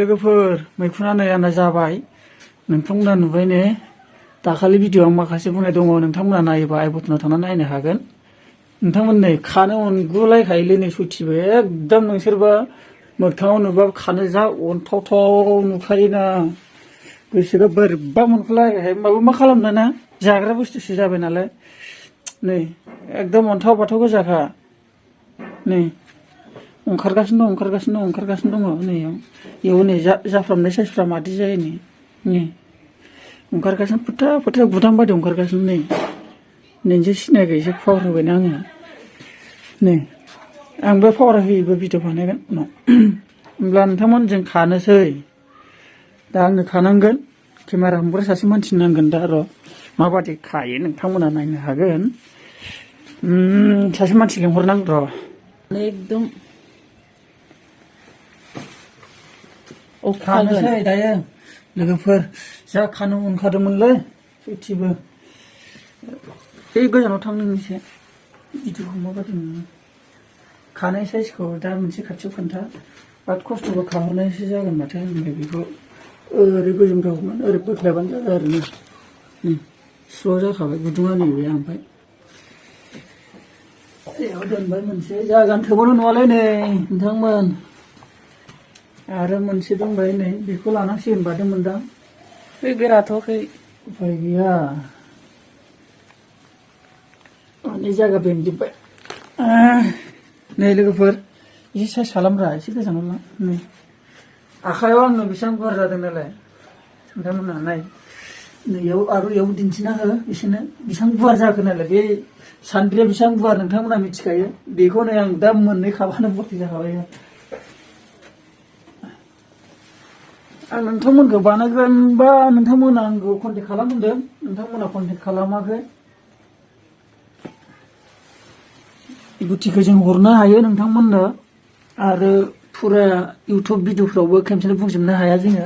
लोगोफोर मैखुना नै आंना जाबाय नोंथांमोना नुबाय ने दाखालि भिडिअ आं माखासे बुंनाय दङ नोंथांमोना नायोबा आइ बटनाव थांना नायनो हागोन नोंथांमोन नै खानो अनगुलायखायोलै नै सयथिबो एकदम नोंसोरबा मोगथाङाव नुबा खानो जा अनथावथाव नुखायोना गोसोखौ बोरैबा मोनखुलायखायो होमबाबो मा खालामनो ना जाग्रा बुस्थुसो जाबाय नालाय नै एकदम अन्थाव बाथाव गोजाखा नै ओंखारगासिनो दङ नै इयाव नै जाफ्रामनाय साइसफ्रा मादि जायो नै ओंखारगासिनो फोथा गुदाम बायदि ओंखारगासिनो नै नोंसो सिनायखो एसे पावार होबायना आङो नै आं बे पावार होयोबा भिडिअ बानायगोन उनाव होमब्ला नोंथांमोन जों खानोसै दा आंनो खानांगोन केमेरा हमग्रा सासे मानसि नांगोन दा र' माबादि खायो नोंथांमोना नायनो हागोन सासे मानसि लेंहरनांगोन र' एकदम खानोसै दायो लोगोफोर जा खानो मोनखादोंमोनलै सयथिबो बे गोजानाव थांनो एसे भिडिअखौ माबादि नुयो खानाय साइजखौ दा मोनसे खाथियाव खोन्था बिराद खस्थ'बो खाहरनायसो जागोन माथो ओमफ्राय बेखौ ओरै गोजौ गावनानै ओरै बोख्लायबानो जाबाय आरो नै स्ल' जाखाबाय गुदुङा नैबे ओमफ्राय बेयाव दोनबाय मोनसे जागोन थोबोनो नङालै नै नोंथांमोन आरो मोनसे दंबाय नै बेखौ लानांसिगोन बादों मोनदां बे बेराथ'वाखै उफाय गैया माने जायगा बेंजोब्बाय नै लोगोफोर एसे साइज खालामब्रा एसे गोजानाव ला नै आखायाव आंनो बेसेबां गुवार जादों नालाय नोंथांमोनहा नाय नैयाव आरो इयाव दिन्थिना हो बिसोरनो बेसेबां गुवार जाखो नालाय बे सान्द्रिया बेसेबां गुवार नोंथांमोना मिथिखायो बेखौ नै आं दा मोननै खाबानो भर्ति जाखाबाय आं नोंथांमोनखौ बानायग्रानबा नोंथांमोना आंखौ कन्टेक्ट खालामदों नोंथांमोना कन्टेक्ट खालामाखै गुथिखौ जों हरनो हायो नोंथांमोननो आरो फुरा इउटुब भिडिअफ्रावबो खेमसेनो बुंजोबनो हाया जोङो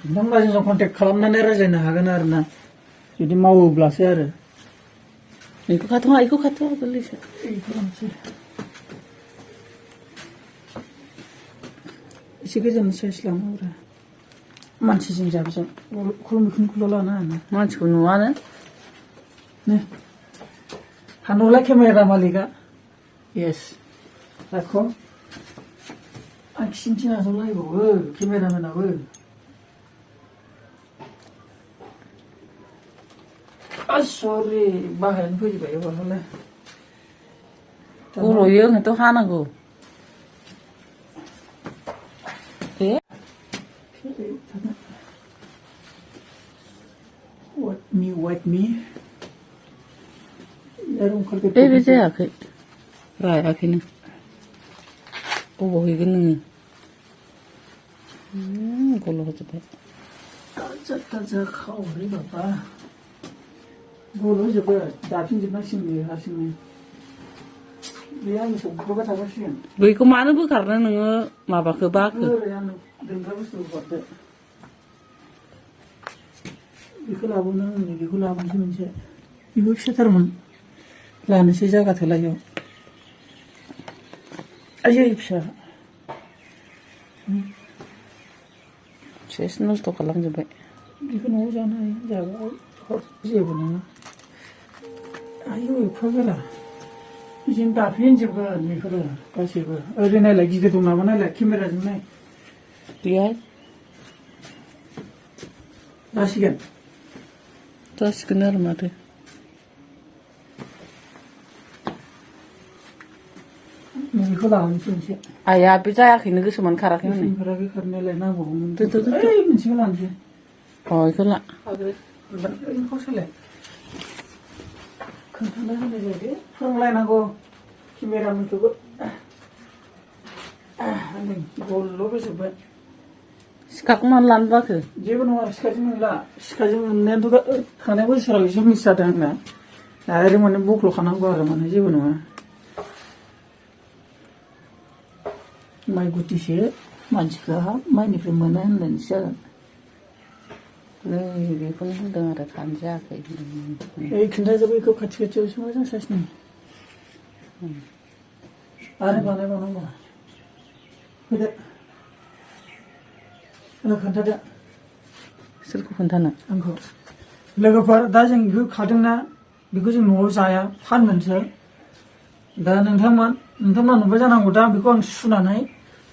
नोंथांमोना जोंजों कन्टेक्ट खालामनानै रायज्लायनो हागोन आरो ना जुदि मावोब्लासो आरो बेखौ खाथ'आ गोरलैसो एसे गोजान साइज लानांगौ मानसिजों जाबजों खुलुमखौल' लानो हाना मानसिखौ नुवानो नै हानहरलाय केमेरा मालिकआ येस राख' आं खिन्थि नाजावलायबावो केमेरामेनाबो सरि बाहायानो फैबाय एबारलाय गल'यो ओंखायनोथ' हानांगौ Wait me. बे जायाखै रायाखैनो बबाव हैगोन नोङो गल' होजोब्बाय ताजा खावरै बाबा गल' होजोब्बाय दाफिनजोबनांसिगोन बेयो हारसिंनो बे आंनि सौग्राबाय थागासिगोन बैखौ मानो बोखारनो नोङो माबाखौ बाखो ओरै आंनो दोनग्रा बुस्थुखौ हरदो बेखौ लाबोनो आंनो बेखौ लाबोनोसै मोनसे बेबो फिसाथारमोन लानोसै जायगा थोलायाव आयै फिसा सेस नस्थ' खालामजोब्बाय बेखौ न'आव जानो हायो जाबाय जेबो नङा आयौ एफा गोरा जों दाफिनजोबगोन बेफोरो गासैबो ओरै नायलाय गिदिर दं नामा नायलाय केमेराजों नाय गैया जासिगोन आरो माथो बेखौ लाबोनोसै मोनसे आइया बे जायाखैनो गोसोमान खाराखै खाराखै खारनायालाय नांबावगौमोन मोनसेखौ लानोसै बेखौ ला ओरैनो सोलाय खोन्थाना होनाय जायो फोरोंलायनांगौ केमेरामेनखौबो गलल' बोजोब्बाय सिखाखौ मानो लानो बाखो जेबो नङा सिखाजों नंला सिखाजों मोननायाथ' थांनाय बोसोराव एसे मिस जादों आंना आरो माने बख्ल'खानांगौ आरो माने जेबो नङा माइ गुथिसो मानसिफ्रा माइनिफ्राय मोनो होननानैसो जागोन नै बेखौनो होनदों आरो खानो जायाखै ओइ खिन्थाजोबो बेखौ खाथि खाथियावसो मोजां साइसनि आरो बानायबावनांगौ होदो खोन्थादो सोरखौ खोन्थानो आंखौ लोगोफोर दा जों बेखौ खादोंना बेखौ जों न'आव जाया फानगोनसो दा नोंथांमोना नुबाय जानांगौ दा बेखौ आं सुनानै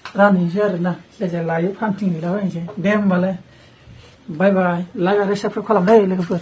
रानहैनोसै आरोना जाय जाय लायो फानथिंहैलाबायनोसै दे होमबालाय बाय बाय लाइक आरो साबस्क्राइब खालामदो लोगोफोर